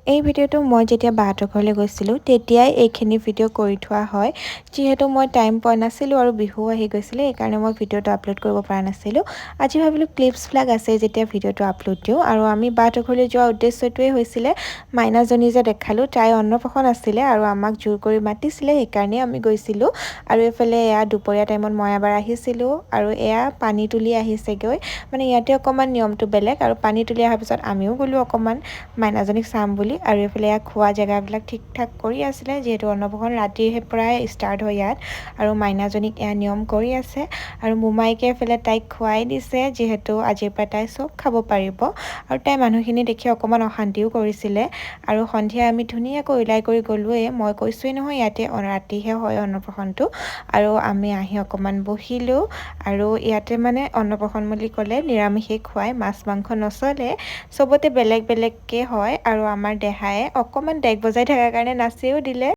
এই ভিডিঅ'টো মই যেতিয়া বাহঁতৰ ঘৰলৈ গৈছিলোঁ, তেতিয়াই এইখিনি ভিডিঅ' কৰি থোৱা হয়। যিহেতু মই টাইম পোৱা নাছিলোঁ আৰু বিহু আহি গৈছিলে, সেইকাৰণে মই ভিডিঅ'টো আপলোড কৰিব পৰা নাছিলোঁ। আজি ভাবিলোঁ ক্লিপছবিলাক আছে যেতিয়া ভিডিঅ'টো আপলোড দিওঁ। আৰু আমি বাহঁতৰ ঘৰলৈ যোৱা উদ্দেশ্যটোৱে হৈছিলে মাইনাজনী যে দেখালোঁ, তাই অন্নপ্ৰাশন আছিলে আৰু আমাক জোৰ কৰি মাতিছিলে, সেইকাৰণেই আমি গৈছিলোঁ। আৰু এইফালে এয়া দুপৰীয়া টাইমত মই এবাৰ আহিছিলোঁ আৰু এয়া পানী তুলি আহিছেগৈ। মানে ইয়াতে অকণমান নিয়মটো বেলেগ। আৰু পানী তুলি অহাৰ পিছত আমিও গ'লোঁ অকণমান মাইনাজনীক চাম বুলি। আৰু এইফালে এয়া খোৱা জেগাবিলাক ঠিক ঠাক কৰি আছিলে, যিহেতু অন্নপ্ৰাশন ৰাতিৰ পৰাই ষ্টাৰ্ট হয় ইয়াত। আৰু মাইনাজনীক এয়া নিয়ম কৰি আছে আৰু মোমাইকে এইফালে তাইক খুৱাই দিছে, যিহেতু আজিৰ পৰা তাই চব খাব পাৰিব। আৰু তাই মানুহখিনি দেখি অকণমান অশান্তিও কৰিছিলে। আৰু সন্ধিয়া আমি ধুনীয়াকৈ ওলাই কৰি গ'লোৱেই। মই কৈছোৱেই নহয়, ইয়াতে ৰাতিহে হয় অন্নপ্ৰাশনটো। আৰু আমি আহি অকণমান বহিলোঁ। আৰু ইয়াতে মানে অন্নপ্ৰাশন বুলি ক'লে নিৰামিষেই খুৱায়, মাছ মাংস নচলে। চবতে বেলেগ বেলেগকৈ হয়। আৰু আমাৰ দেহাই অকণমান ডেক বজাই থকাৰ কাৰণে নাচিও দিলে।